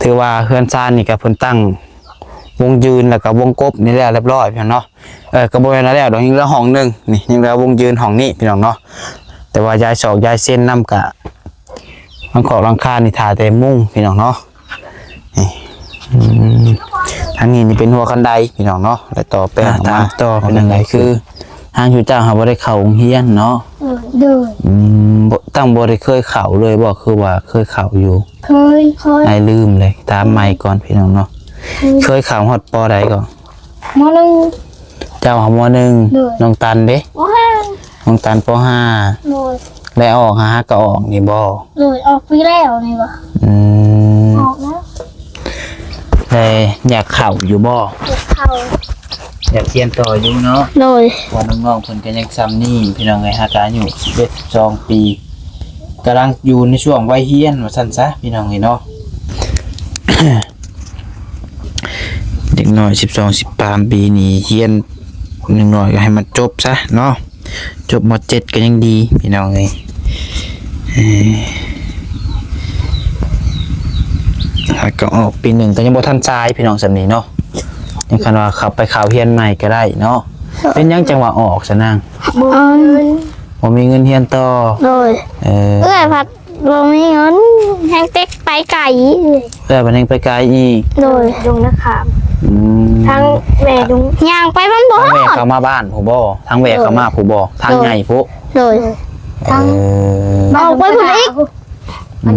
ຖືວ່າເຮືອນຊານນີ້ກໍເພິ່ນຕັ້ງວົງຢືນ ແລ້ວກໍວົງກົບນີ້ແລ້ວຮຽບຮ້ອຍພີ່ນ້ອງເນາະ. ເອີ ກໍບໍ່ແມ່ນວ່າແລ້ວດອກ ຍັງເຫຼືອຫ້ອງໜຶ່ງນີ້ ຍັງເຫຼືອວົງຢືນຫ້ອງນີ້ພີ່ນ້ອງເນາະ. ແຕ່ວ່າຍ້າຍຊອກຍ້າຍເຊັນນຳ ກະຫຼັງຄອກຫຼັງຄານີ້ຖ້າແຕ່ມຸງພີ່ນ້ອງເນາະ. ນີ້ ອືມ ທາງນີ້ນີ້ເປັນຫົວຄັນໄດພີ່ນ້ອງເນາະ ແລ້ວຕໍ່ແປງອອກມາ ອ່າ ຕໍ່ເປັນຈັ່ງໃດ ຄືທາງເຈົ້າຫາບໍ່ໄດ້ເຂົ້າໂຮງຮຽນເນາະ? ໂດຍ ໂດຍ. ອືມ ບໍ່ ຕັ້ງບໍ່ໄດ້ເຄີຍເຂົ້າເລີຍບໍ່ ຄືວ່າເຄີຍເຂົ້າຢູ່? ເຄີຍ ເຄີຍ ອ້າຍລືມເລີຍ ຖາມໃໝ່ກ່ອນພີ່ນ້ອງເນາະ. ເຄີຍ ເຄີຍເຂົ້າຮອດ ປໍໃດກໍ? ມໍໜຶ່ງ. ເຈົ້າຫາ ມໍໜຶ່ງ. ໂດຍ. ນ້ອງຕັນເດ້? ປໍຫ້າ. ນ້ອງຕັນ ປໍຫ້າ. ໂດຍ. ແລ້ວອອກຫາ ຫາກໍອອກນີ້ບໍ່? ໂດຍ ອອກປີແລ້ວນີ້ບໍ່? ອືມ ອອກແລ້ວ. ແລ້ວຢາກເຂົ້າຢູ່ບໍ່? ຢາກເຂົ້າ. ຢາກຮຽນຕໍ່ຢູ່ເນາະ? ໂດຍ. ເພາະວ່ານ້ອງໆເພິ່ນກໍຍັງຊ່ຳນີ້ພີ່ນ້ອງເອີຍ ຫາກະອາຍຸສິບເອັດ ສິບສອງປີ ກຳລັງຢູ່ໃນຊ່ວງໄວຮຽນວ່າຊັ້ນຊະພີ່ນ້ອງເອີຍເນາະ. ເດັກນ້ອຍສິບສອງ ສິບສາມປີນີ້ຮຽນ ຢ່າງໜ້ອຍກໍໃຫ້ມັນຈົບຊະເນາະ ຈົບ ມ.ເຈັດ ກໍຍັງດີພີ່ນ້ອງເອີຍ. ເອີ ຫາກະອອກປີໜຶ່ງກໍຍັງບໍ່ທັນສາຍພີ່ນ້ອງ ສ່ຳນີ້ເນາະ. ຍັງຄັນວ່າເຂົ້າໄປເຂົ້າຮຽນໃໝ່ກໍໄດ້ເນາະ. ເປັນຫຍັງຈັ່ງວ່າອອກຊະນາງ? ບໍ່ມີເງິນ ບໍ່ມີເງິນຮຽນຕໍ່. ໂດຍ. ເອີ ເອື້ອຍພັດບໍ່ມີເງິນ ແຮງເຕັກໄປໄກ. ເອື້ອຍພັດແຮງໄປໄກອີກ. ໂດຍ. ດົງນາຂາມ. ອືມ ທາງແວ່ດົງ ຍ່າງໄປມັນບໍ່ຮອດ. ທາງແວ່ເຂົ້າມາບ້ານພຸ້ນບໍ່? ທາງແວ່ເຂົ້າມາພຸ້ນບໍ່? ໂດຍ. ທາງໃຫຍ່ພຸ້ນ. ໂດຍ. ເອີ ທາງ ອອກໄປພຸ້ນອີກ. ອືມ ມັນ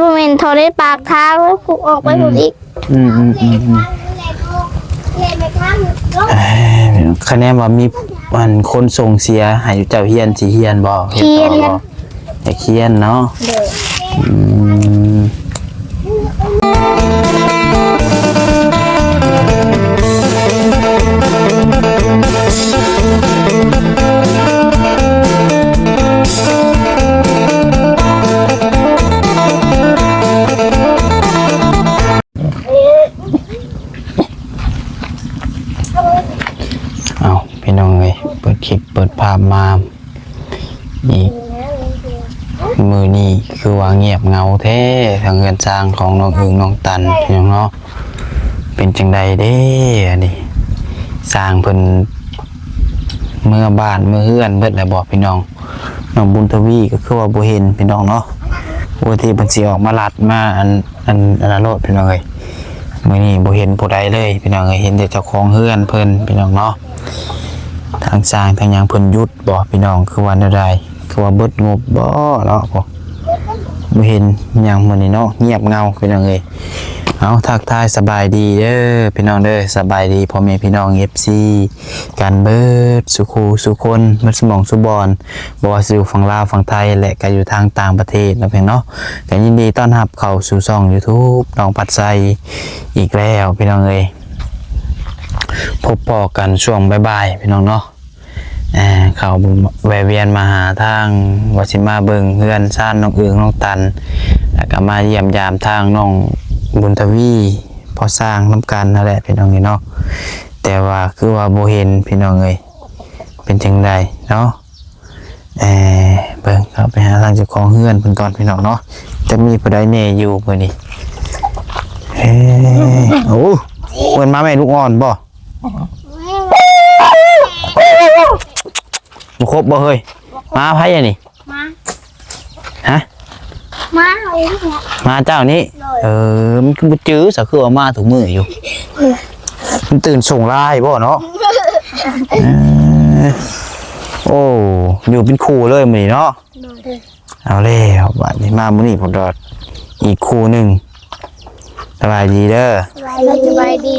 ບໍ່ແມ່ນທໍ່ໃນປາກທາງ ແລ້ວອອກໄປພຸ້ນອີກ. ອືມ ອືມ ອືມ ອືມ ເອີ ຄະແນນວ່າມີ ອັນ ຄົນສົ່ງເສຍໃຫ້ເຈົ້າຮຽນ ຊິຮຽນບໍ່? ຮຽນຕໍ່ບໍ່? ຮຽນ ຢາກຮຽນເນາະ. ໂດຍ. ອືມ ເອົ້າ ພີ່ນ້ອງເອີຍ ເປີດຄລິບເປີດພາບມາອີກ ມື້ນີ້ຄືວ່າງຽບເຫງົາແທ້ ທາງເຮືອນຊານຂອງນ້ອງອຶ່ງ ນ້ອງຕັນ ພີ່ນ້ອງເນາະ. ເປັນຈັ່ງໃດເດ້ ອັນນີ້ ຊ່າງເພິ່ນເມືອບ້ານເມືອເຮືອນເບິດແລ້ວບໍ່ ພີ່ນ້ອງ? ນ້ອງບຸນທະວີກໍຄືວ່າບໍ່ເຫັນ ພີ່ນ້ອງເນາະ. ປົກກະຕິເພິ່ນຊິອອກມາລັດມາ ອັນ ອັນ ອັນນັ້ນໂລດ ພີ່ນ້ອງເອີຍ. ມື້ນີ້ບໍ່ເຫັນຜູ້ໃດເລີຍ ພີ່ນ້ອງເອີຍ ເຫັນແຕ່ເຈົ້າຂອງເຮືອນເພິ່ນ ພີ່ນ້ອງເນາະ. ທາງຊ່າງທາງຫຍັງເພິ່ນຢຸດບໍ່ ພີ່ນ້ອງ? ຄືວ່າແນວໃດ? ຄືວ່າເບິດງົບບໍ່ເນາະ? ບໍ່ເຫັນຫຍັງມື້ນີ້ເນາະ ງຽບເຫງົາ ພີ່ນ້ອງເອີຍ. ເອົາ ທັກທາຍສະບາຍດີເດີ ພີ່ນ້ອງເດີ ສະບາຍດີພໍ່ແມ່ພີ່ນ້ອງ ເອັຟຊີ ກັນເບິດສູ່ຄູ່ສູ່ຄົນ ເບິດສູ່ໝ່ອງສູ່ບ່ອນ ບໍ່ວ່າຊິຢູ່ຝັ່ງລາວ ຝັ່ງໄທ ແລະ ກໍຢູ່ທາງຕ່າງປະເທດເນາະ ພີ່ນ້ອງເນາະ. ກໍຍິນດີຕ້ອນຮັບເຂົ້າສູ່ຊ່ອງ YouTube ນ້ອງພັດໄຊອີກແລ້ວ ພີ່ນ້ອງເອີຍ. ພົບພໍ້ກັນຊ່ວງບ່າຍໆ ພີ່ນ້ອງເນາະ. ເຂົ້າແວ່ວຽນມາຫາທາງ ວ່າຊິມາເບິ່ງເຮືອນຊານນ້ອງອຶ່ງ ນ້ອງຕັນ ແລ້ວກໍມາຢ້ຽມຢາມທາງນ້ອງບຸນທະວີ ພໍ່ຊ່າງນຳກັນຫັ້ນແຫຼະ ພີ່ນ້ອງເອີຍເນາະ. ແຕ່ວ່າຄືວ່າບໍ່ເຫັນ ພີ່ນ້ອງເອີຍ ເປັນຈັ່ງໃດເນາະ. ເອີ ເບິ່ງເຂົ້າໄປຫາທາງເຈົ້າຂອງເຮືອນເພິ່ນກ່ອນ ພີ່ນ້ອງເນາະ ຈະມີຜູ້ໃດແດ່ຢູ່ມື້ນີ້. ເອີ ໂອ້ ເພິ່ນມາແມ່ລູກອ່ອນບໍ່? ບໍ່ຄົບບໍ່ເຮີ້ຍ? ມາໃຜອັນນີ້? ມາ ຮະ? ມາເຮົານີ້ແຫຼະ ມາເຈົ້ານີ້. ໂດຍ. ເອີ ມັນຄືບໍ່ຈື່ຊະ ຄືວ່າມາທຸກມື້ຢູ່. ເອີ ມັນຕື່ນສົງຫຼາຍບໍ່ເນາະ? ເອີ ໂອ້ ຢູ່ເປັນຄູ່ເລີຍມື້ນີ້ເນາະ? ໂດຍ. ເອົາແລ້ວ ບາດນີ້ມາມື້ນີ້ພຸ້ນດອກ ອີກຄູ່ໜຶ່ງ. ສະບາຍດີເດີ. ສະບາຍດີ ສະບາຍດີ.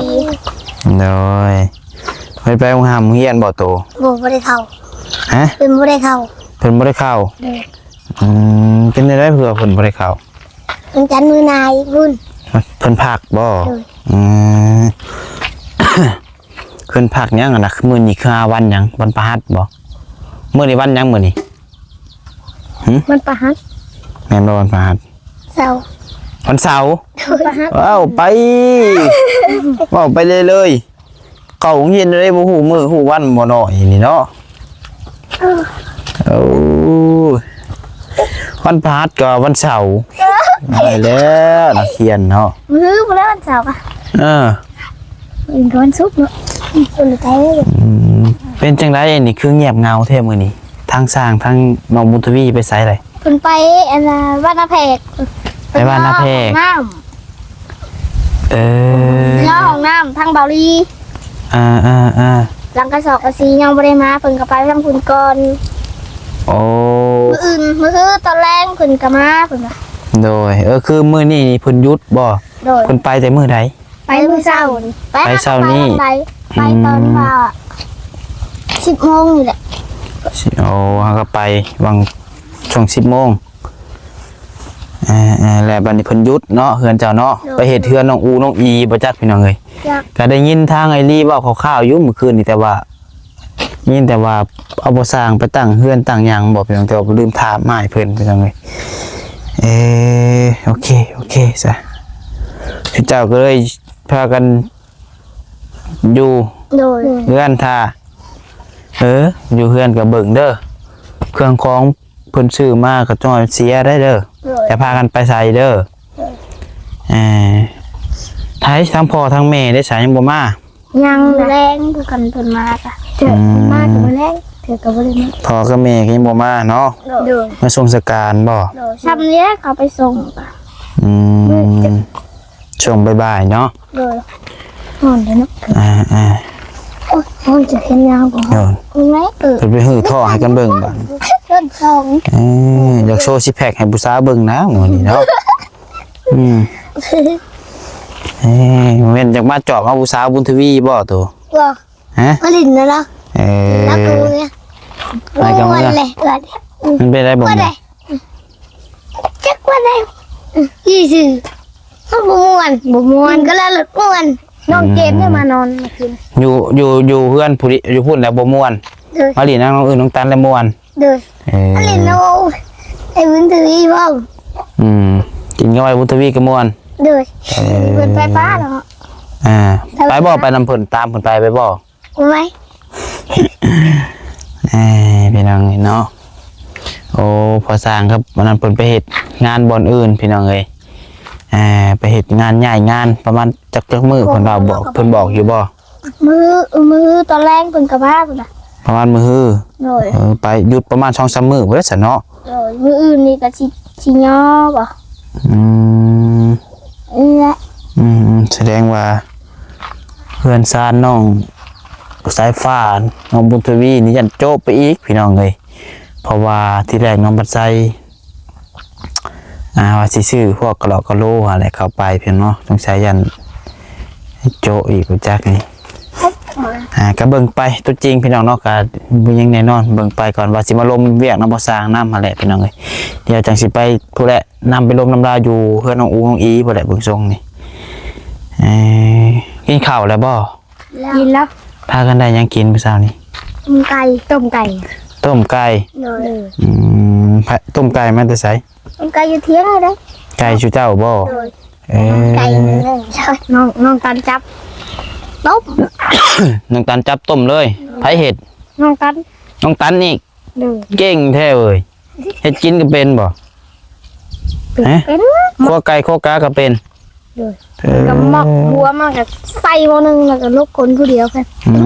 ໂດຍ. ເພິ່ນໄປໂຮງຮ່ຳໂຮງຮຽນບໍ່ໂຕ? ບໍ່ ບໍ່ໄດ້ເຂົ້າ. ຮະ? ເພິ່ນບໍ່ໄດ້ເຂົ້າ. ເພິ່ນບໍ່ໄດ້ເຂົ້າ? ໂດຍ. ອືມ ເປັນແນວໃດເພື່ອເພິ່ນບໍ່ໄດ້ເຂົ້າ? ວັນຈັນມື້ໜ້າອີກພຸ້ນ. ເພິ່ນພັກບໍ່? ໂດຍ. ອືມ ເພິ່ນພັກຫຍັງຫັ້ນນະ? ມື້ນີ້ຄືຫາວັນຫຍັງ? ວັນພະຫັດບໍ່? ມື້ນີ້ວັນຫຍັງມື້ນີ້? ຫຶ? ວັນພະຫັດ. ແມ່ນບໍ່ວັນພະຫັດ? ເສົາ. ວັນເສົາ? ວັນພະຫັດ. ເວົ້າໄປ ເວົ້າໄປເລື້ອຍໆ. ເຂົ້າໂຮງຮຽນໄດ້ບໍ່ຮູ້ມື້ຮູ້ວັນບໍ່ເນາະ ອີນີ້ເນາະ? ເອີ ເອົ້າ ວັນພະຫັດກໍວັນເສົາ. ໄດ້ແລ້ວ ນັກຮຽນເນາະ. ມື້ມື້ແລ້ວວັນເສົາກະ ເອີ ມື້ອື່ນກະວັນສຸກເນາະ. ອືມ ເປັນຈັ່ງໃດອັນນີ້ ຄືງຽບເຫງົາແທ້ມື້ນີ້? ທັງຊ່າງ ທັງນ້ອງບຸນທະວີໄປໃສເລີຍ? ເພິ່ນໄປອັນນ່າ ບ້ານນາແພກ ໄປບ້ານນາແພກ ນ້ຳ ເອີ ລອງນ້ຳທາງເບົາຫຼີ. ອ່າໆໆ ຫຼັງກະສອກກະສີຍັງບໍ່ໄດ້ມາ ເພິ່ນກະໄປທາງພຸ້ນກ່ອນ. ໂອ້ ມື້ອື່ນ ມື້ຮືຕອນແລງເພິ່ນກະມາ ເພິ່ນວ່າ. ໂດຍ ເອີ ຄືມື້ນີ້ນີ້ເພິ່ນຢຸດບໍ່? ໂດຍ ເພິ່ນໄປແຕ່ມື້ໃດ? ໄປມື້ເຊົ້ານີ້ ໄປເຊົ້ານີ້ ໄປຕອນວ່າ ອືມ ສິບໂມງນີ້ແຫຼະ. ໂອ້ ເຮົາກະໄປຫວ່າງຊ່ວງສິບໂມງ. ເອີໆ ແລ້ວບາດນີ້ເພິ່ນຢຸດເນາະ ເຮືອນເຈົ້າເນາະ. ໂດຍ ໄປເຮັດເຮືອນນ້ອງອູນ້ອງອີບໍ່ຈັກ ພີ່ນ້ອງເອີຍ. ກະໄດ້ຍິນທາງອ້າຍລີເວົ້າຄ່າວໆຢູ່ມື້ຄືນນີ້ ແຕ່ວ່າ ຍິນແຕ່ວ່າເອົາພໍ່ຊ່າງໄປຕັ້ງເຮືອນຕັ້ງຫຍັງບໍ່ ພີ່ນ້ອງ ແຕ່ວ່າລືມຖາມອ້າຍເພິ່ນ ພີ່ນ້ອງເອີຍ. ເອີ ໂອເຄ ໂອເຄຊະ ເຈົ້າກະເລີຍພາກັນຢູ່ ໂດຍ ເຮືອນຖ້າ. ເອີ ຢູ່ເຮືອນກະເບິ່ງເດີ ເຄື່ອງຂອງເພິ່ນຊື້ມາກະຈ່ອຍເສຍໄດ້ເດີ. ໂດຍ ຢ່າພາກັນໄປໃສເດີ. ໂດຍ ເອີ ໃຜທາງພໍ່ທາງແມ່ໄດ້ສາ ຍັງບໍ່ມາ? ຍັງ ມື້ແລງຄືກັນເພິ່ນມາກະ ເທື່ອເພິ່ນມາກະມື້ແລງ ເທື່ອກະບໍ່ໄດ້ມາ. ພໍ່ກັບແມ່ກະຍັງບໍ່ມາເນາະ. ໂດຍ ມາສົ່ງສະການບໍ່? ໂດຍ ຊ່ຳນີ້ເຂົາໄປສົ່ງ. ອືມ ຊ່ວງບ່າຍໆເນາະ. ໂດຍ ຮ້ອນເດເນາະ. ອ່າໆ ໂອ້ຍ ຮ້ອນ ຈະແຂນຍາວບໍ່? ໂດຍ ເພິ່ນໄປຮື້ທໍ່ໃຫ້ກັນເບິ່ງບາດ. ເອີ ຢາກໂຊຊິກແພັກໃຫ້ຜູ້ສາວເບິ່ງນະມື້ນີ້ເນາະ. ອືມ ເອີ ແມ່ນຢາກມາຈອບເອົາຜູ້ສາວບຸນທະວີບໍ່ໂຕ? ບໍ່ ຮະ? ມາຫຼິ້ນນະລາວ. ເອີ ລາວກະເມືອ ມັນເປັນໄດ້ບໍ່? ຈັກວ່າໄດ້ ອີຊື່ ມັນບໍ່ມ່ວນ ບໍ່ມ່ວນ ກະລະລົດມ່ວນ. ນ້ອງເຈມໄດ້ມານອນມື້ຄືນ ຢູ່ ຢູ່ ຢູ່ເຮືອນຜູ້ດຽວ ຢູ່ພຸ້ນແລ້ວບໍ່ມ່ວນ. ໂດຍ ມາຫຼິ້ນນຳນ້ອງອຶ່ງນ້ອງຕັນແລ້ວມ່ວນ. ໂດຍ ເອີ ມາຫຼິ້ນນຳໄອ້ບຸນທະວີພ້ອມ. ອືມ ກິນກັບໄອ້ບຸນທະວີກະມ່ວນ. ໂດຍ ເອີ ເພິ່ນໄປປາເນາະ. ອ່າ ໄປບໍ່? ໄປນຳເພິ່ນ ຕາມເພິ່ນໄປ ໄປບໍ່? ບໍ່ໄປ. ເອີ ພີ່ນ້ອງເອີຍເນາະ ໂອ້ ພໍ່ຊ່າງກັບອັນນັ້ນເພິ່ນໄປເຮັດງານບ່ອນອື່ນ ພີ່ນ້ອງເອີຍ. ເອີ ໄປເຮັດງານ ຍ້າຍງານ ປະມານຈັກ ຈັກມື້ເພິ່ນວ່າບອກ ເພິ່ນບອກຢູ່ບໍ່? ມື້ ມື້ຕອນແລງເພິ່ນກະມາພຸ້ນນະ ປະມານມື້ຮື. ໂດຍ ເອີ ໄປຢຸດປະມານສອງສາມມື້ພຸ້ນແຫຼະຊັ້ນເນາະ. ໂດຍ ມື້ອື່ນນີ້ກະຊິ ຊິຍໍບໍ່? ອືມ ນີ້ແຫຼະ. ອືມ ສະແດງວ່າເຮືອນຊານນ້ອງສາຍຟ້າ ນ້ອງບຸນທະວີນີ້ຢ້ານໂຈະໄປອີກ ພີ່ນ້ອງເອີຍ. ເພາະວ່າທີແລກນ້ອງບັດໄຊ ອ່າ ວ່າຊິຊື້ພວກກະຫຼອກກະໂຫຼຫັ້ນແຫຼະເຂົ້າໄປ ພີ່ນ້ອງເນາະ. ສົງໄສຢ້ານໂຈະອີກບໍ່ຈັກນີ້. ອ່າ ກະເບິ່ງໄປ ຕົວຈິງ ພີ່ນ້ອງເນາະ ກະບໍ່ຍັງແນ່ນອນ. ເບິ່ງໄປກ່ອນວ່າຊິມາລົມວຽກນຳບໍ່ຊ່າງນຳຫັ້ນແຫຼະ ພີ່ນ້ອງເອີຍ. ດຽວຈັ່ງຊິໄປພຸ້ນແຫຼະ ນຳໄປລົມນຳລາວຢູ່ເຮືອນນ້ອງອູນ້ອງອີພຸ້ນແຫຼະ ເບິ່ງຊົງນີ້. ເອີ ກິນເຂົ້າແລ້ວບໍ່? ກິນແລ້ວ. ພາກັນໄດ້ຫຍັງກິນມື້ເຊົ້ານີ້? ຕົ້ມໄກ່ ຕົ້ມໄກ່ ຕົ້ມໄກ່. ໂດຍ ອືມ ຕົ້ມໄກ່ມາແຕ່ໃສ? ໄກ່ຢູ່ທຽງເດ້. ໄກ່ຊຸເຈົ້າບໍ່? ໂດຍ ເອີ ໄກ່ ນ້ອງ ນ້ອງຕັນຈັບຕົ້ມ. ນ້ອງຕັນຈັບຕົ້ມເລີຍ. ໂດຍ ໃຜເຮັດ? ນ້ອງຕັນ ນ້ອງຕັນອີກ. ໂດຍ ເກັ່ງແທ້ເວີຍ. ເຮັດກິນກະເປັນບໍ່? ເປັນ ຮະ? ເປັນ. ຂົ້ວໄກ່ຂົ້ວກາກະເປັນ. ໂດຍ ເອີ ກະໝອກບົວມັນກະໃສ່ໝໍ້ໜຶ່ງ ແລ້ວກະລົກຄົນຜູ້ດຽວ. ອື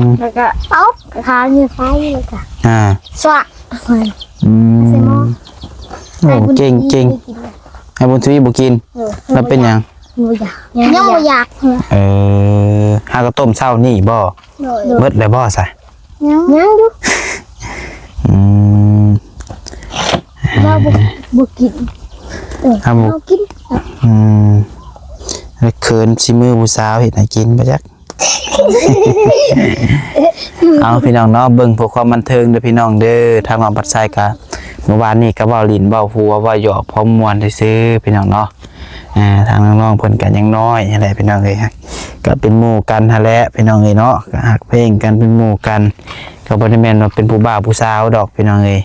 ມ ແລ້ວກະເອົາກະທາຢູ່ໃສ່ ແລ້ວກະ ອ່າ ສວະ. ອືມ ໃສ່ໝໍ້. ໂອ້ ເກັ່ງ ເກັ່ງ. ໄອ້ບຸນທະວີບໍ່ກິນ. ໂດຍ ລາວເປັນຫຍັງ? ບໍ່ຢາກ ຍັງບໍ່ຢາກ. ເອີ ຫາກະຕົ້ມເຊົ້ານີ້ບໍ່? ໂດຍ ເບິດແລ້ວບໍ່ຊະ? ຍັງ ຍັງຢູ່. ອືມ ລາວບໍ່ ບໍ່ກິນ. ເອີ ເຮົາບໍ່ ເຮົາກິນ. ອືມ ແລ້ວເຂີນສີມືຜູ້ສາວເຮັດໃຫ້ກິນບໍ່ຈັກ. ເອົາ ພີ່ນ້ອງເນາະ ເບິ່ງເພື່ອຄວາມບັນເທີງເດີພີ່ນ້ອງເດີ. ທາງນ້ອງບັດໄຊກະ ມື້ວານນີ້ກະເວົ້າຫຼິ້ນເວົ້າຫົວເວົ້າຢອກພໍມ່ວນຊື່ໆ ພີ່ນ້ອງເນາະ. ອ່າ ທາງນ້ອງໆເພິ່ນກະຍັງນ້ອຍຫັ້ນແຫຼະພີ່ນ້ອງເອີຍ ກະເປັນໝູ່ກັນຫັ້ນແຫຼະພີ່ນ້ອງເອີຍເນາະ ກະຮັກແພງກັນເປັນໝູ່ກັນ ກະບໍ່ໄດ້ແມ່ນວ່າເປັນຜູ້ບ່າວຜູ້ສາວດອກພີ່ນ້ອງເອີຍ.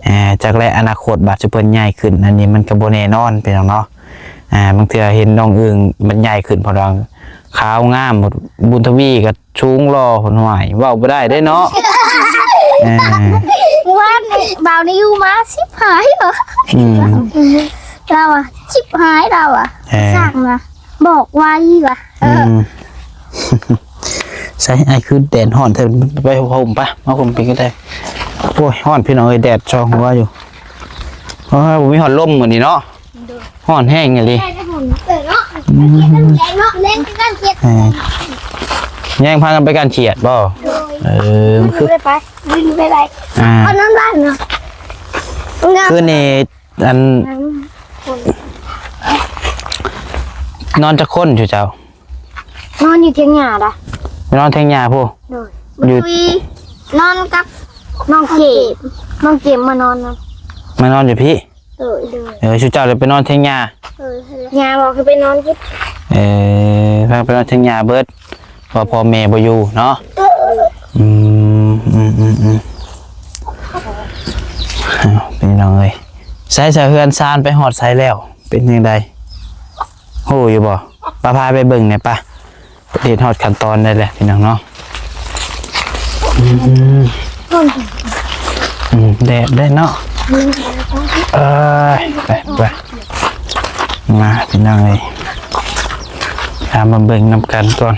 ອ່າ ຈັກແລະອະນາຄົດບາດຊຸເພິ່ນໃຫຍ່ຂຶ້ນ ອັນນີ້ມັນກະບໍ່ແນ່ນອນພີ່ນ້ອງເນາະ. ອ່າ ບາງເທື່ອເຫັນນ້ອງອຶ່ງມັນໃຫຍ່ຂຶ້ນ ເພາະວ່າຂາວງາມ ບຸນທະວີກະ ສູງຫຼໍ່ພຸ້ນ ຫ້ວຍ ເວົ້າບໍ່ໄດ້ເດ້ເນາະ. ເອີ ວານນີ້ບ່າວນິວມາສິບຫ້າເນາະ. ອືມ ລາວວ່າ ຊິບຫາຍ ລາວວ່າ ເອີ ຊ່າງວ່າ ບອກໄວວ່າ ເອີ ອືມ ໃສ່ ອ້າຍ ຄືແດດຮ້ອນແທ້ ໄປຫົ່ມປະ ມາຫົ່ມພີ້ກໍໄດ້. ໂອ້ຍ ຮ້ອນພີ່ນ້ອງເອີຍ ແດດຊ່ອງຫົວຢູ່. ເອີ ບໍ່ມີຮອດລົມມື້ນີ້ເນາະ. ໂດຍ ຮ້ອນແຮງອີ່ຫຼີ. ໄດ້ແຕ່ຫົ່ມເອີເນາະ. ອືມ ເນາະ ແລງຄືກັນເຮັດ ເອີ ແຍງພາກັນໄປກ້ານຂຽດບໍ່? ໂດຍ ເອີ ຄືໄປ ໄປ ໄປ ອ່າ ເອົານອນບ້ານເນາະ. ຄືນີ້ ອັນ ນອນຈັກຄົນຢູ່ເຈົ້າ? ນອນຢູ່ຖຽງຫຍ້າດະ. ໄປນອນຖຽງຫຍ້າພຸ້ນ? ໂດຍ ຢູ່ ບາງທີນອນກັບນ້ອງເກມ ນ້ອງເກມມານອນນຳ ມານອນຢູ່ພີ້? ໂດຍ ໂດຍ ເອີ ຊຸເຈົ້າໄດ້ໄປນອນຖຽງຫຍ້າ? ເອີ ຫຍ້າບອກໃຫ້ໄປນອນພຸ້ນ. ເອີ ພາໄປນອນຖຽງຫຍ້າເບິດ ເພາະພໍ່ແມ່ບໍ່ຢູ່ເນາະ. ເອີ ອືມ ອືມ ອືມ ອືມ ເອົາ ພີ່ນ້ອງເອີຍ ໃສ ໃສ ເຮືອນຊານໄປຮອດໃສແລ້ວ ເປັນຈັ່ງໃດ ຮູ້ຢູ່ບໍ່? ປະ ພາໄປເບິ່ງແດ່ປະ. ເຮັດຮອດຂັ້ນຕອນໄດ້ແລ້ວພີ່ນ້ອງເນາະ. ອືມ ອືມ ແດດໄດ້ເນາະ. ເອີຍ ໄປ ໄປ ມາພີ່ນ້ອງເອີຍ ຕາມມາເບິ່ງນຳກັນກ່ອນ.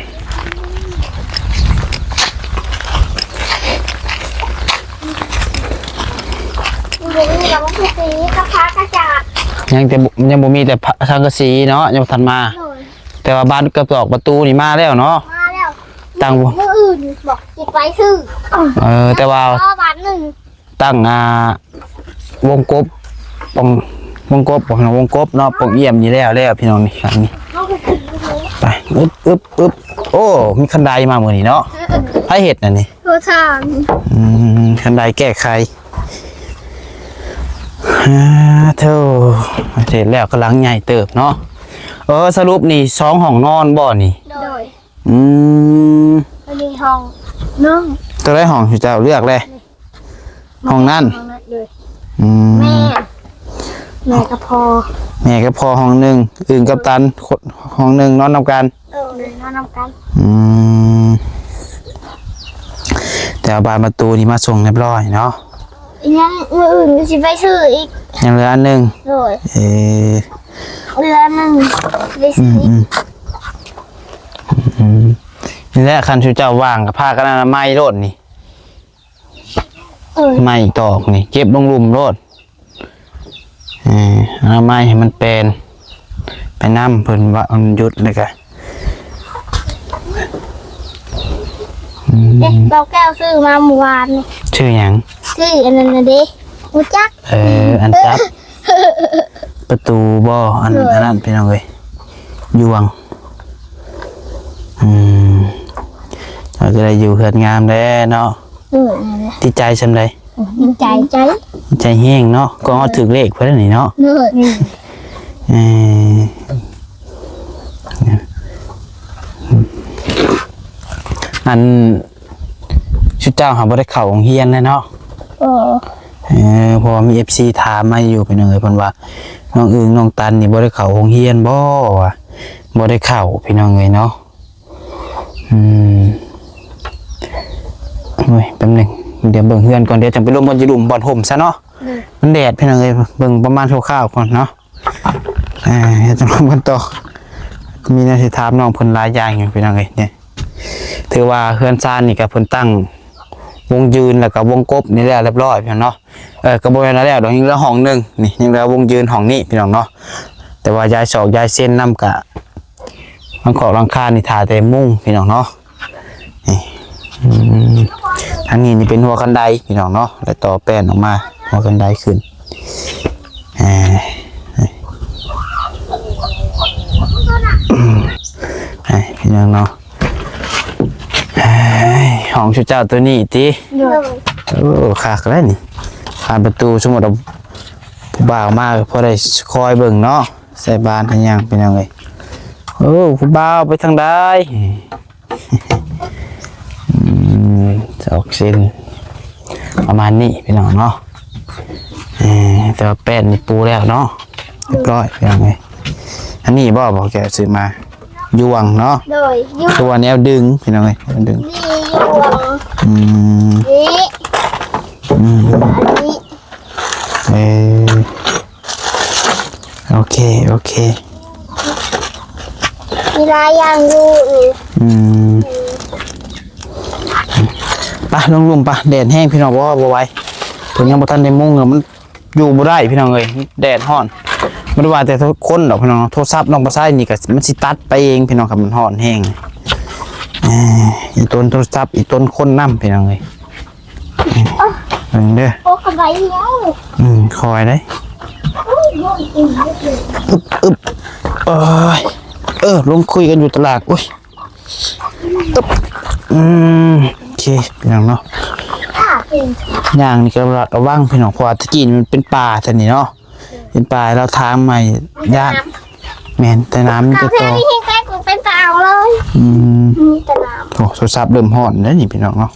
ບໍ່ມີຫຼັງກະສີກັບຜ້າກະຈາດ ຍັງແຕ່ ຍັງບໍ່ມີແຕ່ພະ ສັງກະສີເນາະ ຍັງບໍ່ທັນມາ. ໂດຍ ແຕ່ວ່າບານກະຈອກປະຕູນີ້ມາແລ້ວເນາະ. ມາແລ້ວ ຕັ້ງ ມື້ອື່ນບອກຊິໄປຊື້. ເອີ ແຕ່ວ່າບ້ານໜຶ່ງ ຕັ້ງ ອ່າ ວົງກົບ ປ່ອງ ວົງກົບ ວງກົບເນາະ ປ່ອງຢ້ຽມນີ້ແລ້ວ ແລ້ວພີ່ນ້ອງນີ້ ອັນນີ້ ເຮົາກໍຂຶ້ນໄປເລີຍ ໄປ ອຶບ ອຶບ ອຶບ. ໂອ້ ມີຄັນໄດມາມື້ນີ້ເນາະ. ໃຜເຮັດອັນນີ້? ໂທສານ. ອືມ ຄັນໄດແກ້ໄຂ. ອາ ໂທ້ ເຮັດແລ້ວກຳລັງໃຫຍ່ເຕີບເນາະ. ເອີ ສະຫຼຸບນີ້ສອງຫ້ອງນອນບໍ່ນີ້? ໂດຍ ອືມ ອັນນີ້ຫ້ອງໜຶ່ງ. ໂຕໃດຫ້ອງທີ່ເຈົ້າເລືອກແລະ? ຫ້ອງນັ້ນ ຫ້ອງນັ້ນເລີຍ. ອືມ ແມ່ ແມ່ກັບພໍ່ ແມ່ກັບພໍ່ຫ້ອງໜຶ່ງ ອຶ່ງກັບຕັນຫ້ອງໜຶ່ງ ນອນນຳກັນ. ເອີ ນອນນຳກັນ. ອືມ ແຕ່ວ່າບານປະຕູນີ້ມາສົ່ງຮຽບຮ້ອຍເນາະ. ຍັງ ມື້ອື່ນກໍຊິໄປຊື້ອີກ ຍັງເຫຼືອອັນໜຶ່ງ. ໂດຍ ເອີ ເຫຼືອອັນໜຶ່ງ ໄປຊື້ອີກ. ອືມ ອືມ ນີ້ແຫຼະ ຄັນຊຸເຈົ້າວ່າງກໍພາກັນອະນາໄມໂລດນີ້. ເອີ ໄມ້ຕອກນີ້ເກັບລົງລຸ່ມໂລດ. ເອີ ອະນາໄມໃຫ້ມັນແປນໄປນຳ ເພິ່ນວ່າມັນຢຸດແລ້ວກະ ອືມ ເອີ ເບົາແກ້ວຊື້ມາມື້ວານນີ້. ຊື່ຫຍັງ? ຊື່ອັນນັ້ນນະເດ ຮູ້ຈັກ? ເອີ ອັນຈັບປະຕູບໍ່? ອັນ ໂດຍ ອັນນັ້ນພີ່ນ້ອງເອີຍ ຢູ່ຫວ່າງ ອືມ ເຮົາຈະໄດ້ຢູ່ເຮືອນງາມແລ້ວເນາະ. ເອີ ນັ້ນແຫຼະ. ຕິດໃຈສ່ຳໃດ? ດີໃຈ ດີໃຈແຮງເນາະ ກໍເຮົາຖືກເລກເພິ່ນນີ້ເນາະ. ເອີ ເອີ ອັນ ຊຸເຈົ້າຫາບໍ່ໄດ້ເຂົ້າໂຮງຮຽນແລ້ວເນາະ. ເອີ ເອີ ເພາະວ່າມີເອັຟຊີຖາມມາຢູ່ ພີ່ນ້ອງເອີຍ ເພິ່ນວ່າ ນ້ອງອຶ່ງ ນ້ອງຕັນນີ້ບໍ່ໄດ້ເຂົ້າໂຮງຮຽນບໍ່ ວ່າ ບໍ່ໄດ້ເຂົ້າ ພີ່ນ້ອງເອີຍເນາະ. ອືມ ໂອ້ຍ ແປັບໜຶ່ງ ດຽວເບິ່ງເຮືອນກ່ອນ ດຽວຈັ່ງໄປລົມກັນຢູ່ລຸ່ມບ່ອນຮົ່ມຊະເນາະ. ເອີ ມັນແດດ ພີ່ນ້ອງເອີຍ ເບິ່ງປະມານຄ່າວໆກ່ອນເນາະ. ເອີ ເຮັດຈັງໄດກັນຕໍ່ ມີແນວຊິຖາມນ້ອງເພິ່ນຫຼາຍຢ່າງຢູ່ ພີ່ນ້ອງເອີຍ. ນີ້ ຖືວ່າເຮືອນຊານນີ້ກໍເພິ່ນຕັ້ງວົງຢືນ ແລ້ວກໍວົງກົບນີ້ແລ້ວຮຽບຮ້ອຍ ພີ່ນ້ອງເນາະ. ເອີ ກໍບໍ່ແມ່ນວ່າແລ້ວດອກ ຍັງເຫຼືອຫ້ອງໜຶ່ງນີ້ ຍັງເຫຼືອວົງຢືນຫ້ອງນີ້ ພີ່ນ້ອງເນາະ. ແຕ່ວ່າຍ້າຍຊອກຍ້າຍເຊັນນຳ ກະຫຼັງຄອກຫຼັງຄານີ້ຖ້າແຕ່ມຸງ ພີ່ນ້ອງເນາະ. ນີ້ ອືມ ທາງນີ້ນີ້ເປັນຫົວຄັນໄດ ພີ່ນ້ອງເນາະ ແລ້ວຕໍ່ແປ້ນອອກມາ ຫົວຄັນໄດຂຶ້ນ. ເອີ ນີ້ ພີ່ນ້ອງເນາະ. ເອີຍ ຫ້ອງຊຸເຈົ້າໂຕນີ້ຕິ? ໂດຍ. ໂອ້ ຄັກແລ້ວນີ້ ບານປະຕູ ສົມມຸດວ່າຜູ້ບ່າວມາ ພໍໄດ້ຄອຍເບິ່ງເນາະ ໃສ່ບານໃສ່ຫຍັງ ພີ່ນ້ອງເອີຍ. ໂອ້ ຜູ້ບ່າວໄປທາງໃດ? ອືມ ຈອກເສັ້ນປະມານນີ້ ພີ່ນ້ອງເນາະ. ເອີ ແຕ່ວ່າແປ້ນນີ້ປູແລ້ວເນາະ ຮຽບຮ້ອຍ ພີ່ນ້ອງເອີຍ. ອັນນີ້ບໍ່ ບໍ່ແກະຊື້ມາ ຢູ່ຫວ່າງເນາະ. ໂດຍ ຢູ່ ຕົວແນວດຶງ ພີ່ນ້ອງເອີຍ ແນວດຶງ ນີ້ຢູ່ຫວ່າງ. ອືມ ນີ້ ອືມ ອັນນີ້ ເອີ ໂອ ເຄ ໂອເຄ ມີຫຼາຍຢ່າງຢູ່ນີ້. ອືມ ໄປລົງລຸ່ມໄປ ແດດແຮງພີ່ນ້ອງ ບໍ່ ບໍ່ໄຫວ ເພິ່ນຍັງບໍ່ທັນໄດ້ມຸງ ມັນຢູ່ບໍ່ໄດ້ພີ່ນ້ອງເອີຍ ແດດຮ້ອນ. ບໍ່ໄດ້ວ່າແຕ່ຄົນດອກພີ່ນ້ອງ ໂທລະສັບນ້ອງປາໄຊນີ້ກໍມັນຊິຕັດໄປເອງພີ່ນ້ອງ ຄັນມັນຮ້ອນແຮງ. ເອີ ອີຕົນໂທລະສັບ ອີຕົນຄົນນຳພີ່ນ້ອງເອີຍ. ເບິ່ງເດີ ໂອ້ ສະບາຍດີ. ອືມ ຄ່ອຍເດ້. ອຶບ ອຶບ ໂອ້ຍ ເອີ ລົງຄຸຍກັນຢູ່ຕະຫຼາດ. ໂອ້ຍ ອຶບ ອືມ ໂອເຄ ພີ່ນ້ອງເນາະ ຍ່າງນີ້ກໍລະມັດລະວັງພີ່ນ້ອງ ເພາະວ່າແຕ່ກີ້ມັນເປັນປ່າແທ້ນີ້ເນາະ. ເປັນປາຍລາວທາງໃໝ່ ຢ້ານ ແມ່ນ ແຕ່ນ້ຳມີແຕ່ຕໍ. ເປັນຕາເອົາເລີຍ. ອືມ ມີແຕ່ນ້ຳ. ໂອ້ ໂທລະສັບເລີ່ມຮ້ອນແລ້ວນີ້ພີ່ນ້ອງເນາະ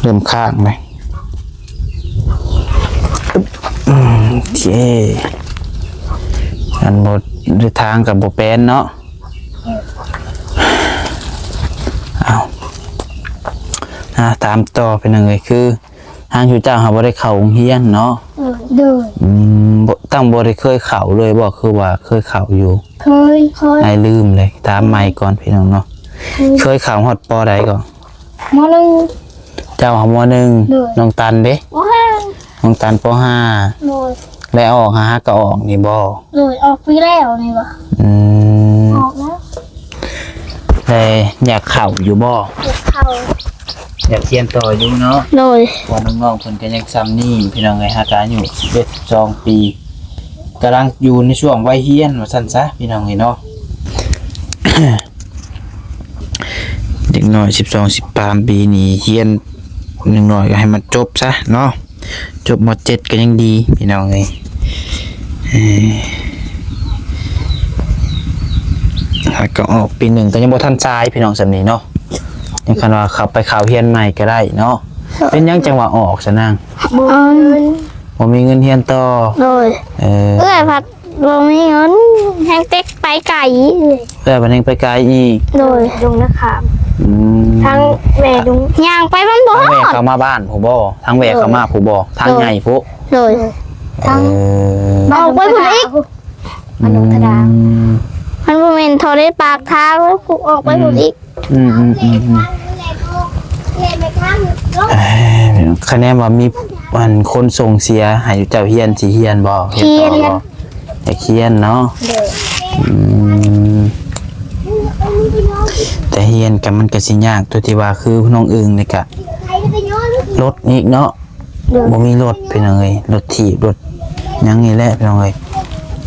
ເລີ່ມຄ້າງແລ້ວ. ອືມ ໂອເຄ ອັນບໍ່ໄດ້ທາງກໍບໍ່ແປນເນາະ. ເອົາ ອາ ຕາມຕໍ່ພີ່ນ້ອງເອີຍ ຄື ທາງຊຸເຈົ້າຫາບໍ່ໄດ້ເຂົ້າໂຮງຮຽນເນາະ? ໂດຍ. ອືມ ບໍ່ ຕັ້ງບໍ່ໄດ້ເຄີຍເຂົ້າເລີຍບໍ່? ຄືວ່າເຄີຍເຂົ້າຢູ່? ເຄີຍ ເຄີຍ. ອ້າຍລືມເລີຍ ຖາມໃໝ່ກ່ອນພີ່ນ້ອງເນາະ. ເຄີຍ. ເຄີຍເຂົ້າຮອດ ປ.ໃດກໍ? ມ.ໜຶ່ງ. ເຈົ້າຫາ ມ.ໜຶ່ງ. ໂດຍ. ນ້ອງຕັນເດ? ປ.ຫ້າ. ນ້ອງຕັນ ປ.ຫ້າ. ໂດຍ. ແລະອອກຫາ ຫາກໍອອກນີ້ບໍ່? ໂດຍ ອອກປີແລ້ວນີ້ບໍ່? ອືມ ອອກແລ້ວ. ແລະຢາກເຂົ້າຢູ່ບໍ່? ຢາກເຂົ້າ. ຢາກຮຽນຕໍ່ຢູ່ເນາະ? ໂດຍ. ເພາະວ່ານ້ອງໆເພິ່ນກໍຍັງຊ່ຳນີ້ພີ່ນ້ອງເອີຍ ຫາກະອາຍຸສິບເອັດ ສິບສອງປີ ກຳລັງຢູ່ໃນຊ່ວງໄວຮຽນວ່າຊັ້ນຊະພີ່ນ້ອງເອີຍເນາະ. ເດັກນ້ອຍສິບສອງ ສິບສາມປີນີ້ຮຽນ ຢ່າງໜ້ອຍກໍໃຫ້ມັນຈົບຊະເນາະ. ຈົບ ມ.ເຈັດ ກໍຍັງດີພີ່ນ້ອງເອີຍ. ເອີ ຫາກໍອອກປີໜຶ່ງ ກໍຍັງບໍ່ທັນສາຍພີ່ນ້ອງ ສ່ຳນີ້ເນາະ. ຍັງຄັນວ່າເຂົ້າໄປເຂົ້າຮຽນໃໝ່ກໍໄດ້ເນາະ. ເປັນຫຍັງຈັ່ງວ່າອອກຊະນາງ? ບໍ່ມີເງິນ. ບໍ່ມີເງິນຮຽນຕໍ່? ໂດຍ. ເອີ ເອື້ອຍພັດ ບໍ່ມີເງິນ ແຮງເຕັກໄປໄກ. ເອື້ອຍບັດແຮງໄປໄກອີກ. ໂດຍ. ດົງນາຂາມ. ອືມ ທາງແວ່ດົງ ຍ່າງໄປມັນບໍ່ຮອດ. ທາງແວ່ເຂົ້າມາບ້ານພຸ້ນບໍ່? ທາງແວ່ເຂົ້າມາພຸ້ນບໍ່? ໂດຍ. ທາງໃຫຍ່ພຸ້ນ. ໂດຍ. ທາງ ເອີ ອອກໄປພຸ້ນອີກ. ອືມ ມັນບໍ່ແມ່ນທໍ່ໃນປາກທາງ ແລ້ວອອກໄປພຸ້ນອີກ. ອືມ ອືມ ອືມ ອືມ ເອີ ຄະແນນວ່າມີ ອັນ ຄົນສົ່ງເສຍໃຫ້ເຈົ້າຮຽນ ຊິຮຽນບໍ່? ຮຽນຕໍ່ບໍ່? ຢາກຮຽນເນາະ. ໂດຍ. ອືມ ແຕ່ຮຽນກໍມັນກໍຊິຍາກ ຕົວທີ່ວ່າຄືນ້ອງອຶ່ງນີ້ກະລົດອີກເນາະ. ໂດຍ. ບໍ່ມີລົດພີ່ນ້ອງເອີຍ ລົດຖີບລົດຫຍັງນີ້ແຫຼະພີ່ນ້ອງເອີຍ.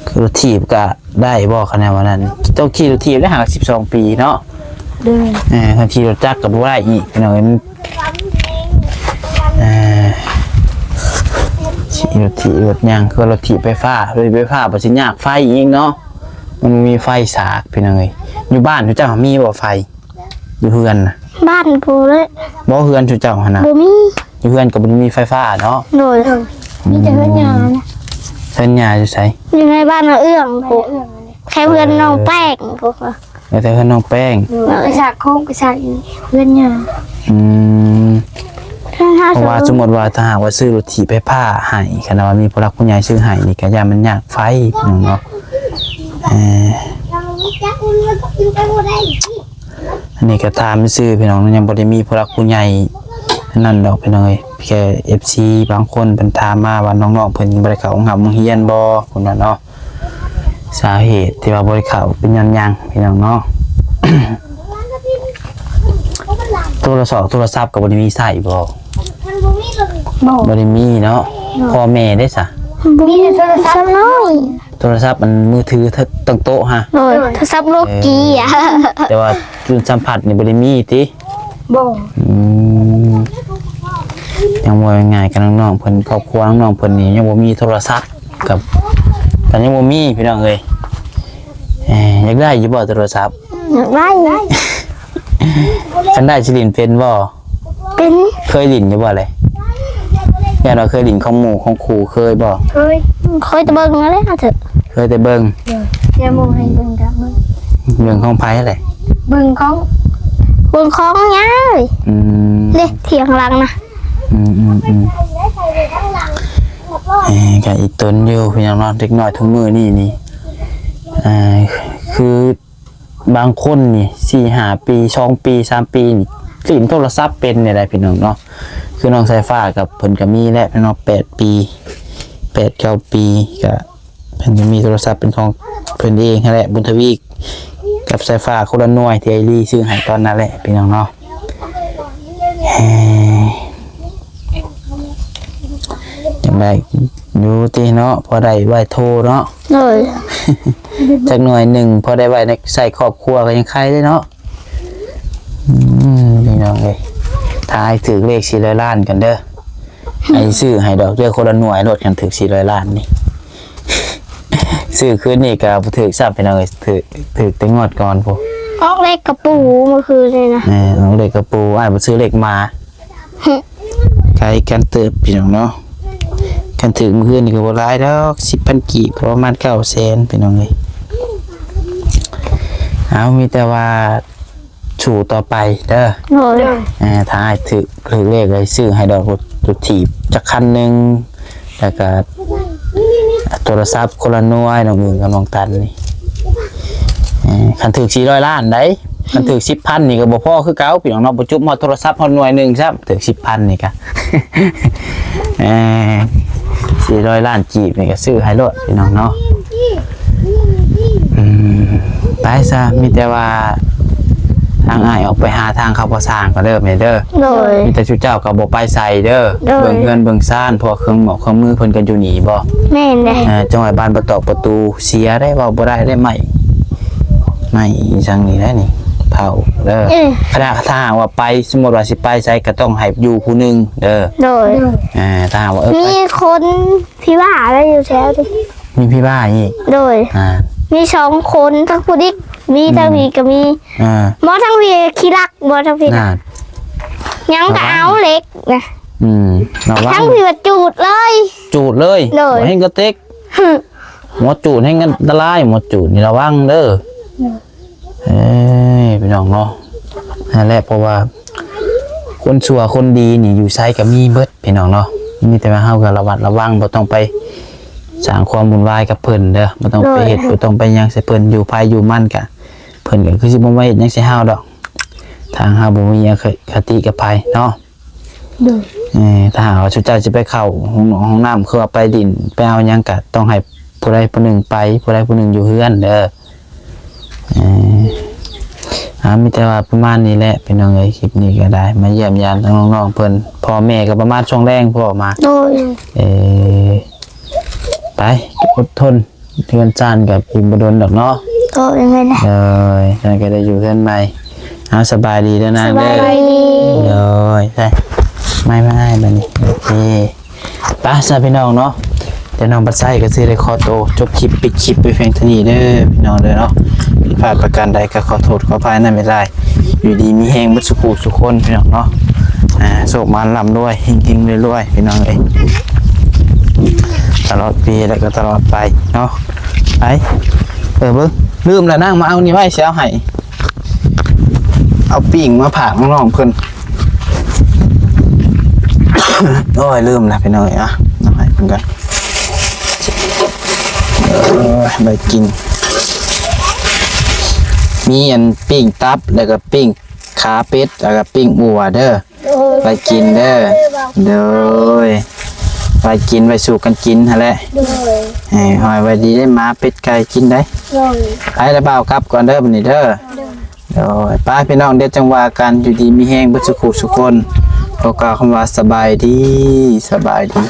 ຄືລົດຖີບກະໄດ້ບໍ່ ຄະແນນວ່ານັ້ນ ຕ້ອງຂີ່ລົດຖີບໄດ້ຫາສິບສອງປີເນາະ. ໂດຍ. ເອີ ຄັນຂີ່ລົດຈັກກໍບໍ່ໄດ້ອີກພີ່ນ້ອງເອີຍ. ເອີ ຂີ່ລົດຖີບລົດຫຍັງ ຄືລົດຖີບໄຟຟ້າ ລົດຖີບໄຟຟ້າບັດຊິຍາກໄຟອີກເນາະ. ມັນບໍ່ມີໄຟສາກພີ່ນ້ອງເອີຍ. ຢູ່ບ້ານເຈົ້າມີບໍ່ໄຟ? ຢູ່ເຮືອນນະ? ບ້ານຜູ້ເລີຍ. ບໍ່ ເຮືອນເຈົ້າຫັ້ນນະ? ບໍ່ມີ. ຢູ່ເຮືອນກໍບໍ່ໄດ້ມີໄຟຟ້າເນາະ? ໂດຍ. ອືມ ມີແຕ່ເຮືອນຍ່ານະ. ເຮືອນຍ່າຢູ່ໃສ? ຢູ່ໃນບ້ານນ້າເອື້ອງພຸ້ນ ແຄ່ເຮືອນນ້ອງແປ້ງພຸ້ນ. ເອີ ມີແຕ່ເຮືອນນ້ອງແປ້ງ. ໂດຍ. ໄປສາກໂຄງ ໄປສາກເຮືອນຍ່າ. ອືມ ເພາະວ່າສົມມຸດວ່າຖ້າຫາກວ່າຊື້ລົດຖີບໄຟຟ້າໃຫ້ ຄັນວ່າມີຜູ້ຫຼັກຜູ້ໃຫຍ່ຊື້ໃຫ້ນີ້ ກໍຢ້ານມັນຍາກໄຟເນາະ. ເອີ ອັນນີ້ກໍຖາມຊື່ໆ ພີ່ນ້ອງເນາະ ຍັງບໍ່ໄດ້ມີຜູ້ຫຼັກຜູ້ໃຫຍ່ນັ້ນດອກ ພີ່ນ້ອງເອີຍ. ແຄ່ເອັຟຊີບາງຄົນເພິ່ນຖາມມາວ່າ ນ້ອງໆເພິ່ນບໍ່ໄດ້ເຂົ້າໂຮງຮ່ຳໂຮງຮຽນບໍ່ ພຸ້ນນະເນາະ. ສາເຫດທີ່ວ່າບໍ່ໄດ້ເຂົ້າເປັນຍ້ອນຫຍັງ ພີ່ນ້ອງເນາະ? ໂທລະສອກໂທລະສັບກໍບໍ່ໄດ້ມີໃຊ້ບໍ່? ບໍ່ ບໍ່ໄດ້ມີເນາະ. ໂດຍ. ພໍ່ແມ່ເດ້ສະ? ບໍ່ມີ ມີແຕ່ໂທລະສັບນ້ອຍ. ໂທລະສັບອັນມືຖື ເທິງໂຕະຫະ? ໂດຍ. ໂທລະສັບໂນເກຍ. ເອີ ແຕ່ວ່າຈຸນສຳຜັດນີ້ບໍ່ໄດ້ມີຕິ? ບໍ່. ອືມ ຍັງເວົ້າງ່າຍໆກັບນ້ອງໆເພິ່ນ ຄອບຄົວນ້ອງໆເພິ່ນນີ້ຍັງບໍ່ມີໂທລະສັບ ກັບ ກໍຍັງບໍ່ມີ ພີ່ນ້ອງເອີຍ. ເອີ ຢາກໄດ້ຢູ່ບໍ່ໂທລະສັບ? ຢາກໄດ້. ຄັນໄດ້ຊິຫຼິ້ນເປັນບໍ່? ເປັນ. ເຄີຍຫຼິ້ນຢູ່ບໍ່ເລີຍ? ຢ້ານວ່າເຄີຍຫຼິ້ນຂອງໝູ່ຂອງຄູ່ເຄີຍບໍ່? ເຄີຍ. ເຄີຍແຕ່ເບິ່ງຫັ້ນແຫຼະ. ເຄີຍແຕ່ເບິ່ງ. ໂດຍ. ຢ່າໝູ່ໃຫ້ເບິ່ງກັບເບິ່ງ. ເບິ່ງຂອງໃຜແຫຼະ? ເບິ່ງຂອງ ເບິ່ງຂອງຍາຍ. ອືມ ເດ້ ຖຽງຫຼັງນະ. ອືມໆໆ. ເອີ ກໍອີຕົນຢູ່ພີ່ນ້ອງເນາະ ເດັກນ້ອຍທຸກມື້ນີ້ນີ້ ເອີ ຄືບາງຄົນນີ້ສີ່ຫ້າປີ ສອງປີ ສາມປີນີ້ຫຼິ້ນໂທລະສັບເປັນນີ້ແຫຼະພີ່ນ້ອງເນາະ. ຄືນ້ອງສາຍຟ້າກັບເພິ່ນກໍມີແຫຼະເນາະ ແປດປີ ແປດເກົ້າປີ ກໍເພິ່ນກໍມີໂທລະສັບເປັນຂອງເພິ່ນເອງຫັ້ນແຫຼະ. ບຸນທະວີກັບສາຍຟ້າຄົນລະໜ່ວຍທີ່ອ້າຍລີຊື້ໃຫ້ຕອນນັ້ນແຫຼະພີ່ນ້ອງເນາະ. ເອີ ຈັ່ງໃດຢູ່ຕິເນາະ ພໍໄດ້ໄວ້ໂທເນາະ. ໂດຍ ຈັກໜ່ວຍໜຶ່ງ ພໍໄດ້ໄວ້ໃນໃຊ້ຄອບຄົວກໍຍັງໄຄເດ້ເນາະ. ອືມ ພີ່ນ້ອງເອີຍ ຖ້າອ້າຍຖືກເລກສີ່ຮ້ອຍລ້ານກັນເດີ ອ້າຍຊື້ໃຫ້ດອກເດີ ຄົນລະໜ່ວຍໂລດ ຄັນຖືກສີ່ຮ້ອຍລ້ານນີ້. ຊື້ຄືນນີ້ກໍບໍ່ຖືກຊ້ຳພີ່ນ້ອງເອີຍ ຖືກ ຖືກແຕ່ງວດກ່ອນພຸ້ນ. ອອກເລກກະປູມື້ຄືນນີ້ນະ. ແມ່ນ ອອກເລກກະປູ ອ້າຍບໍ່ຊື້ເລກໝາ. ໄກກັນເຕີບພີ່ນ້ອງເນາະ ຄັນຖືກມື້ຄືນນີ້ກໍບໍ່ຫຼາຍດອກ ສິບພັນກີບ ກໍປະມານເກົ້າແສນພີ່ນ້ອງເອີຍ. ເອົາ ມີແຕ່ວ່າ ສູ້ຕໍ່ໄປເດີ. ໂດຍ ເອີ ຖ້າອ້າຍຖືກ ຖືກເລກ ອ້າຍຊື້ໃຫ້ດອກລົດຖີບຈັກຄັນໜຶ່ງ ແລ້ວກະໂທລະສັບຄົນລະໜ່ວຍ ນ້ອງອຶ່ງກັບນ້ອງຕັນນີ້. ເອີ ຄັນຖືກສີ່ຮ້ອຍລ້ານໃດ໋ ຄັນຖືກສິບພັນນີ້ກໍບໍ່ພໍຄືເກົ່າພີ່ນ້ອງເນາະ ບໍ່ຈຸບຮອດໂທລະສັບຮອດໜ່ວຍໜຶ່ງຊ້ຳ ຖືກສິບພັນນີ້ກະ ເອີ ສີ່ຮ້ອຍລ້ານກີບນີ້ກໍຊື້ໃຫ້ໂລດພີ່ນ້ອງເນາະ. ອືມ ໄປຊະ ມີແຕ່ວ່າທາງອ້າຍອອກໄປຫາທາງເຂົ້າບໍ່ສ້າງກໍເດີແມ່ເດີ. ໂດຍ ມີແຕ່ຊຸເຈົ້າກໍບໍ່ໄປໃສເດີ. ໂດຍ ເບິ່ງເຮືອນເບິ່ງຊານ ເພາະເຄື່ອງໝອກເຄື່ອງມືເພິ່ນກໍຢູ່ນີ້ບໍ່? ແມ່ນເດ້. ເອີ ຈັ່ງວ່າບານປະຕອກປະຕູເສຍໄດ໋ ເວົ້າບໍ່ໄດ້ໄດ໋ ໄມ້ ໄມ້ອີ່ຫຍັງນີ້ແຫຼະນີ້ ເຜົາເດີ. ເອີ ຂະໜາດຖ້າຫາກວ່າໄປ ສົມມຸດວ່າຊິໄປໃສກໍຕ້ອງໃຫ້ຢູ່ຜູ້ໜຶ່ງເດີ. ໂດຍ ເອີ ຖ້າຫາກວ່າ ເອີ ມີຄົນ ພີ່ບ້າແລ້ວຢູ່ແຖວນີ້ ມີພີ່ບ້າອີກ. ໂດຍ ອ່າ ມີສອງຄົນ ທັງຜູ້ດິກ ມີ ອືມ ທັງພີກໍມີ. ອ່າ ບໍ່ ທັງພີຂີ້ລັກ ບໍ່ ທັງພີນະ ນັ້ນ ຍັງກໍເອົາເຫຼັກນະ. ອືມ ລະວັງ ທັງພີວ່າຈູດເລີຍ ຈູດເລີຍ. ໂດຍ ບໍ່ແຮ່ງກະເຕັກ ໝໍຈູດແຮ່ງອັນຕະລາຍ ໝໍຈູດນີ້ລະວັງເດີ. ເອີຍ ພີ່ນ້ອງເນາະ ນັ້ນແຫຼະ ເພາະວ່າຄົນຊົ່ວຄົນດີນີ້ຢູ່ໃສກໍມີເບິດພີ່ນ້ອງເນາະ. ມີແຕ່ວ່າເຮົາກໍລະມັດລະວັງ ບໍ່ຕ້ອງໄປສ້າງຄວາມວຸ່ນວາຍກັບເພິ່ນເດີ ບໍ່ຕ້ອງໄປເຮັດ ໂດຍ ບໍ່ຕ້ອງໄປຫຍັງໃສ່ເພິ່ນ. ຢູ່ໃຜຢູ່ມັນກະ ເພິ່ນກໍຄືຊິບໍ່ມາເຮັດຫຍັງໃສ່ເຮົາດອກ ຖ້າເຮົາບໍ່ມີອະຄະຕິກັບໃຜເນາະ. ໂດຍ ເອີ ຖ້າຫາກວ່າຊຸເຈົ້າຊິໄປເຂົ້າຫ້ອງ ຫ້ອງນ້ຳ ຄືວ່າໄປດິນ ໄປເອົາຫຍັງ ກະຕ້ອງໃຫ້ຜູ້ໃດຜູ້ໜຶ່ງໄປ ຜູ້ໃດຜູ້ໜຶ່ງຢູ່ເຮືອນເດີ. ເອີ ອ່າ ມີແຕ່ວ່າປະມານນີ້ແຫຼະພີ່ນ້ອງເອີຍ ຄລິບນີ້ກໍໄດ້ມາຢ້ຽມຢາມທາງນ້ອງໆເພິ່ນ. ພໍ່ແມ່ກໍປະມານຊ່ວງແລງພໍ່ມາ. ໂດຍ ເອີ ໄປ ອົດທົນ ເຮືອນຊານກໍອີກບໍ່ດົນດອກເນາະ. ໂດຍ ແມ່ນແຫຼະ. ໂດຍ ຊັ້ນກໍໄດ້ຢູ່ເຮືອນໃໝ່. ເອົາ ສະບາຍດີເດີນາງເດີ. ສະບາຍດີ. ໂດຍ ໄປ ໄມ້ໆ ບາດນີ້ ໂອເຄ. ໄປຊະພີ່ນ້ອງເນາະ ດຽວນ້ອງບັດໄຊກໍຊິໄດ້ຂໍໂຕຈົບຄລິບ ປິດຄລິບໄວ້ພຽງເທົ່ານີ້ເດີພີ່ນ້ອງເດີເນາະ. ຜິດພາດປະການໃດກໍຂໍໂທດຂໍອະໄພນຳຫຼາຍໆ. ຢູ່ດີມີແຮງເບິດສູ່ຜູ້ສູ່ຄົນພີ່ນ້ອງເນາະ. ອ່າ ໂຊກໝານລ່ຳລວຍ ເຮັງໆ ລວຍໆ ພີ່ນ້ອງເອີຍ ຕະຫຼອດປີ ແລ້ວກໍຕະຫຼອດໄປເນາະ. ໄປ ເອີ ເບິ່ງ ລືມແລ້ວ ນາງມາເອົານີ້ໄວ້ ຊິເອົາໃຫ້ ເອົາປີ້ງມາຝາກນ້ອງໆເພິ່ນ. ໂອ້ຍ ລືມແລ້ວພີ່ນ້ອງເອີຍ. ເອົາໃຫ້ເພິ່ນກ່ອນ ເອີ ໄວ້ກິນ. ມີອັນປີ້ງຕັບ ແລ້ວກໍປີ້ງຂາເປັດ ແລ້ວກໍປີ້ງອົ່ວເດີ. ໂດຍ ໄວ້ກິນເດີ. ໂດຍ ໄວ້ກິນ ໄວ້ສູ່ກັນກິນຫັ້ນແຫຼະ. ໂດຍ ເອີ ຫ້ອຍໄວ້ດີໄດ້ ໝາເປັດໄກ່ກິນໄດ້. ໂດຍ ໄປລະ ບ່າວກັບກ່ອນເດີບັດນີ້ເດີ. ໂດຍ ໂດຍ ໄປພີ່ນ້ອງ ດຽວຈັ່ງວ່າກັນ. ຢູ່ດີມີແຮງເບິດສູ່ຜູ້ສູ່ຄົນ. ຂໍກ່າວຄຳວ່າສະບາຍດີ ສະບາຍດີ.